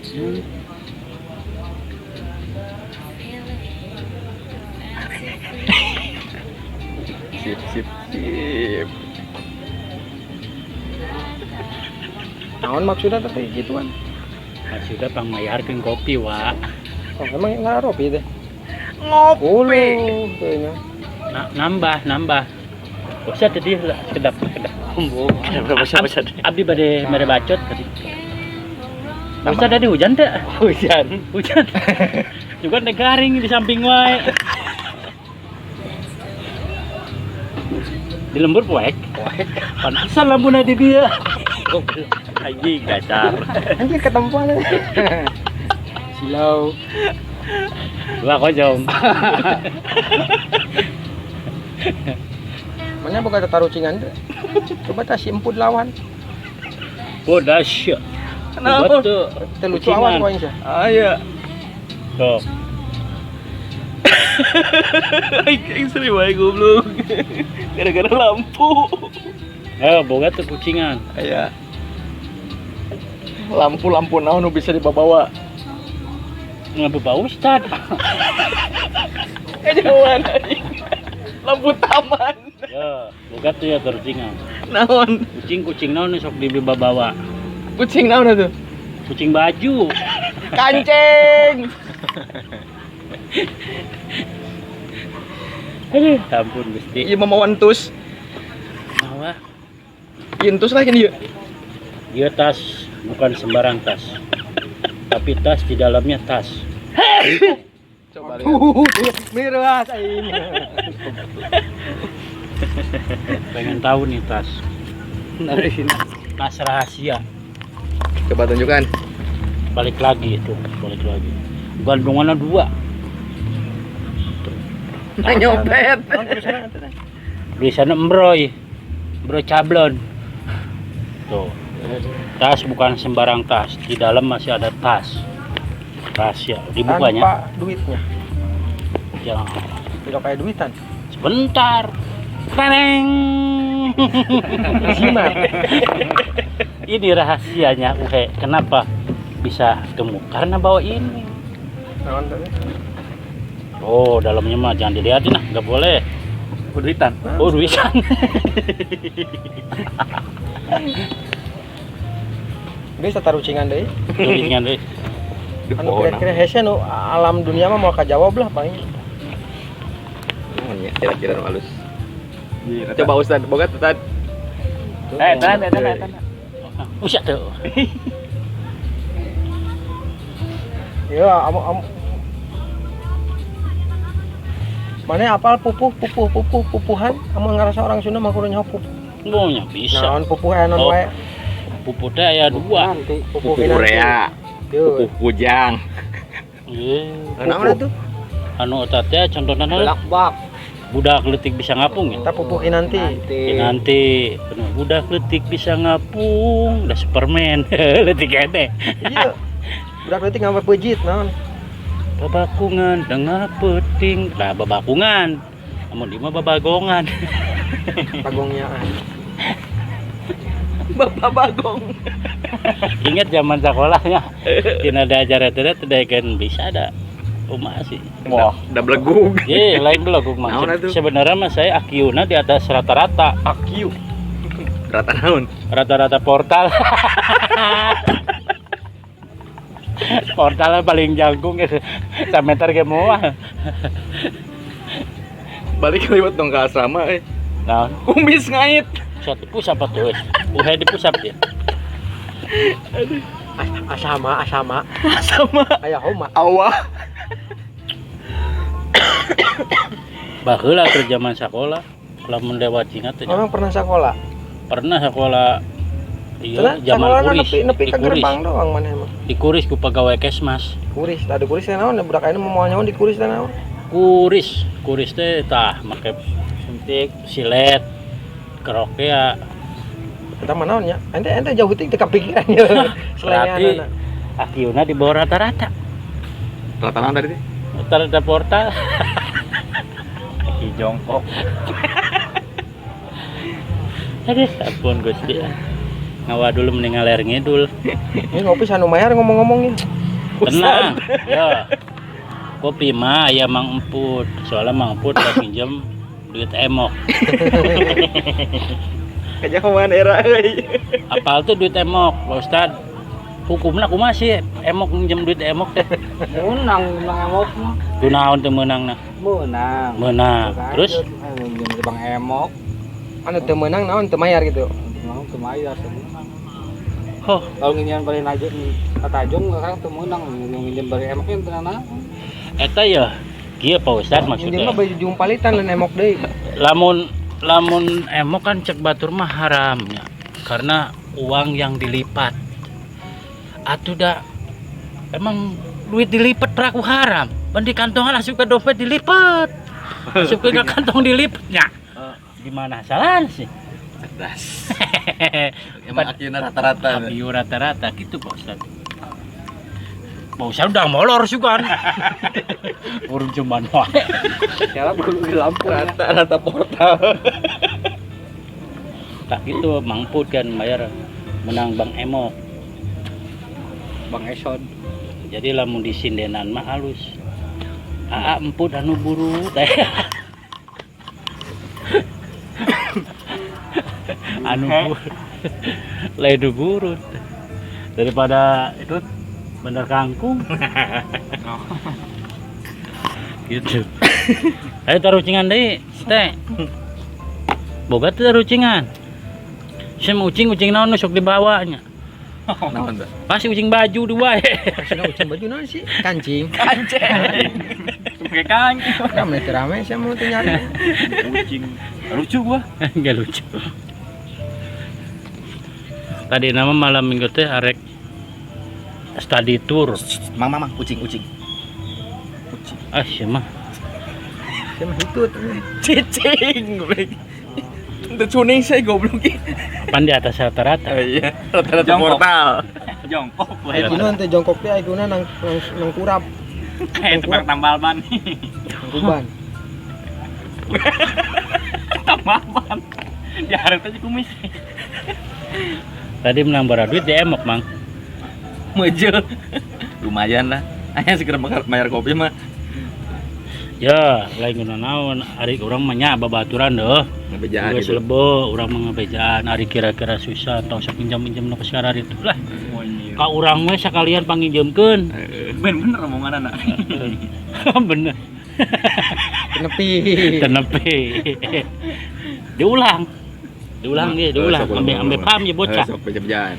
Sip sip sip. Naon maksudnya teh gituan? Maksudnya pang mayarkeun kopi wa. Oh, emang ngaropi teh. Ngopi. Uluh kayaknya. Nambah, nambah. Usah tadi kedap kedap. Abdi bade mere bacot tadi. Usah tadi hujan teh. Hujan. Hujan. Juga teh garing di samping wae. Di lembur poek. Panasan lampuna di dia. Anjing dasar. Anjir ketempuan. Silau. 2-0. Mana boga tatarucingan teh? Coba tah si emput lawan. Oh dahsyat. Kenapa? Teu lucu awas poin sih. Ah iya. Sok. Aing seri wae goblok. Gara-gara lampu. Boga tuh kucingan. Aya. Lampu-lampu naon nu bisa dibawa? Lampu Pak Ustad. Kejauhan anjing. Lampu taman. Ya, boga tuh ya kucingan. Naon? Kucing-kucing naon nu sok dibawa. Kucing naon atuh? Kucing baju. Kancing. Aduh, ampun Gusti. Ieu mah mawan tus. Mawa. Ieu tus lah gini ieu. Dia tas bukan sembarang tas. Tapi tas di dalamnya tas. Coba lihat. Miras aing. Pengen tahu nih tas. Dari sini. Tas rahasia. Coba tunjukkan. Balik lagi itu, balik lagi. Gantungannya 2. Nah, nyopet. Tulisannya embroy. Embroy cablon. Tuh. Tas bukan sembarang tas. Di dalam masih ada tas. Rahasia. Dibukanya. Tanpa duitnya. Jangan. Tidak kayak duitan. Sebentar. Tereng. Jimat. Ini rahasianya Uhe. Kenapa bisa gemuk? Karena bawa ini. Naon teh? Oh, dalamnya mah jangan dilihatin lah, nggak boleh. Oh, duitan. Oh, duitan. Geus tatarucingan deui. Tarucingan deui. Anu kira-kira hese nu alam dunia mah moal kajawab lah paling. Naon nya kira-kira nu alus. Coba Ustad, boga Ustad. Tahan. Usah tuh. Ya, am mana apal pupuh pupuh pupuh pupuhan? Amun ngarasa orang Sunda mah kudu nyaho pupuh. Nya bisa. Naon pupuh aya naon wae? Pupuh teh aya 2. Pupuh urea. Pupuh kujang. Ieu. Naon atuh? Anu eta teh contohna Belak-bak. Budak leutik bisa ngapung ya? Eta pupuh kinanti. Kinanti. Bener, budak leutik bisa ngapung, da Superman. Leutik keneh. Iya. Budak leutik ngapa peujeut naon? Babakungan tengah peting. Nah, babakungan. Amun di mah babagongan. Bagongnyaan. Bapak Bagong. Ingat zaman sekolahnya. Tina diajar eta teh teu bisa ada. Kumaha sih? Wah, udah belegug. Ye, lain belegug mah. Sebenarnya mah saya AQ-na di atas rata-rata. AQ. Rata naon? Rata-rata portal. Portalnya paling jangkung gitu. Sameter ge moal. Balik lewat dong ke asrama eh. Naon? Kumis ngait. Satu pusap atuh. Uhe di pusap ya. Aduh. Asama. Asama. Aya homa. Awah. Baheula keur zaman sakola, lamun lewat ingat teh. Emang pernah sekolah? Pernah sekolah. Iya, zaman kuris. Nepi ka gerbang doang maneh mah. Di kuris ku pegawai Kesmas. Kuris, tadi kuris teh naon? Budak ayeuna moal nyaho di kuris teh naon? Kuris, kuris teh tah make suntik, silet, kerok ya. Eta mah naon nya? Ente jauh teuing teu kapikiran ya. Berarti AQ-na di bawah rata-rata. Rata naon tadi teh? Rata-rata portal. Ki jongkok. Aduh, ampun Gusti. Ngawa dulu mending ngaler ngidul. Ini ngopi sanu mayar ngomong-ngomongin. Tenang. Ya. Kopi mah aya Mang Emput. Soalnya Mang Emput lagi pinjem duit emok. Kejauhan era euy. Apal tuh duit emok, Pak Ustad. Hukumna kumaha sih emok minjem duit emok teh? Menang, menang emok mah. Kunaon teu meunangna? Menang. Meunang. Terus minjem ke Bang Emok. Anu teu meunang naon teu mayar gitu. Mau teu mayar sebenarnya. Oh, Kalau nginjem bari najung ka Tajung sekarang teu meunang nginjem bari emoknya teu nanaon. Eta ya kieu Pak Ustad Minjem maksudnya. mah baju jumpalitan lain emok deui. Lamun lamun emok kan cek batur mah haram ya. Karena uang yang dilipat. Atuh da emang duit dilipat peraku haram. Ban di kantongan asup ke dompet dilipat. Asup ke kantong dilipatnya. Gimana salah sih? Cerdas. Emang akhirnya rata-rata. Abiu rata-rata gitu Pak Ustad. Pak Ustad udah molor sih kan. Urung cuman wae. Siapa kudu di lampu. Rata-rata portal. Tak gitu Mangput kan bayar menang Bang Emok. Bang Esod. Jadi lamun di sindenan mah halus. Aa emput anu buru teh. Anu buru. Lain nu burut. Daripada itu bener kangkung. Gitu. Ayo taruh cingan deui, teh. Boga teh taruh cingan. Sim ucing ucing naon nu sok dibawa nya. Naon teh? Pasti ucing baju dua. Maksudna ucing baju naon sih? Kancing. Pakai kancing. Rame teu rame sia mau teu nyari. Kucing. Lucu gua. Enggak lucu. Tadi nama malam minggu teh arek study tour. Mang mang mang kucing kucing. Kucing. Ah sia mah. Sia mah hitut. Cicing goblok. Teu cuning saya goblok. Apaan di atas rata-rata? Oh iya, rata-rata Jongkok. portal. Jongkok gua. Aikuna teu jongkok teh aikuna nang nang kurap, Kayak tukang tambal ban. nang kuban. Tambal ban. Diharap aja kumis. Tadi menang bara duit dia emok, Mang. Meje. Lumayan lah. Aya segera bayar kopi mah. Ya, lain guna naon, ari urang mah nya babaturan deuh. Ngebejaan Geus gitu. lebo urang mah ngabejaan, ari kira-kira susah tong sok minjam-minjem nu ka itu lah. Ka urang we sakalian panginjemkeun. Ben bener omongan anak. Bener. Nepi. Tenepi. Diulang. Diulang ge, diulang. Ambe ambe paham ya bocah. Sok bejaan.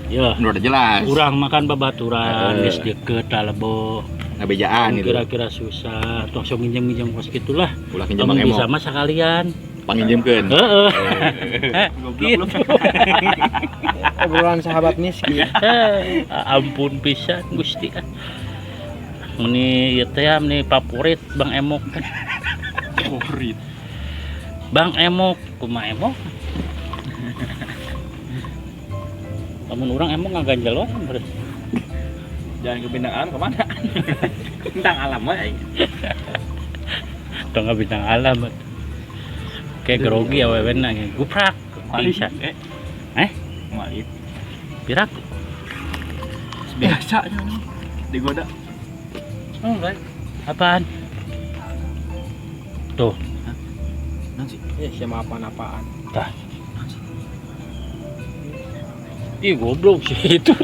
Ya. Udah jelas. Urang makan babaturan geus deket lah lebo. Ngabejaan gitu. Kira-kira susah tong sok nginjem-nginjem kos gitulah. Ulah nginjem Lamun Bang bisa Emok. mah sekalian. Panginjemkeun. Heeh. Goblok lu. Gitu. Obrolan sahabat miskin. Ampun pisan Gusti. Meni ieu teh meni favorit Bang Emok. Favorit. Bang Emok, kumaha Emok? Lamun urang Emok ngaganjel wae beres. Jangan ke bintang alam kemana? Bintang alam mah aing. Tong bintang alam. Kayak grogi awewena ge. Guprak pingsan. Eh? Malip. Pirak. Biasa aja digoda. Apaan? Tuh, Naon sih? Ya sia mah apaan-apaan. tah. Ih goblok sih itu.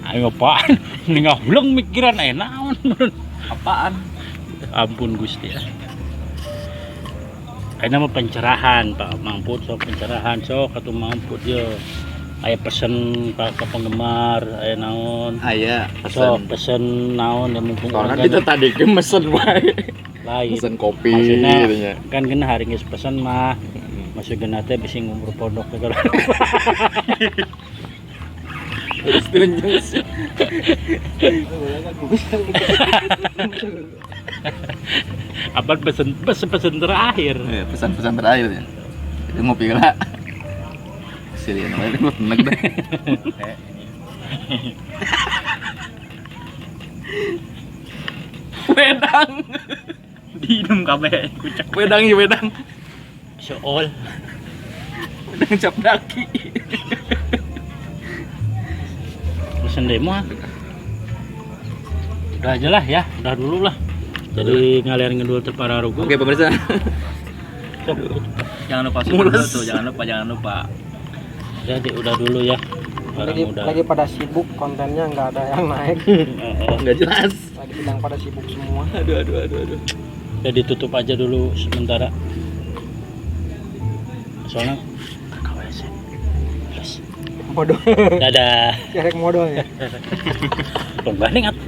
Ayo apaan? Ini ngahuleng mikiran aya naon. Apaan? Ampun Gusti. Ayeuna mah pencerahan Pak Mangput sok pencerahan sok atuh Mangput ye. Aya pesen Pak ke penggemar aya naon. Aya Sok pesen. pesen naon ya mumpung Soalnya organ kita tadi ke mesen wae. lain. Mesen kopi Maksudnya gitu nya. kan gena hari geus pesen mah. Masuk gena teh bisi ngumur pondok teh kalau. Terus tunjuk sih. Apa pesen pesen pesen terakhir. Iya, pesan-pesan terakhir ya. Itu ngopi lah. Silian wae gua enek dah. Wedang. Diinum kabeh kucek. Wedang ya wedang. Soal Wedang cap daki. Demo ah. Udah aja lah ya, udah dulu lah. Jadi ngalir ngedul teu pararuguh. Oke pemirsa. Sok, Jangan lupa subscribe Mules. dulu tuh, jangan lupa, jangan lupa. jadi udah dulu ya. Orang Lagi, udah. lagi pada sibuk kontennya nggak ada yang naik. Oh, oh. Nggak jelas. Lagi sedang pada sibuk semua. Aduh aduh aduh aduh. Udah ditutup aja dulu sementara. Soalnya ke WC. Terus. Bodoh. Dadah. Kerek modal ya. Tong banding atuh.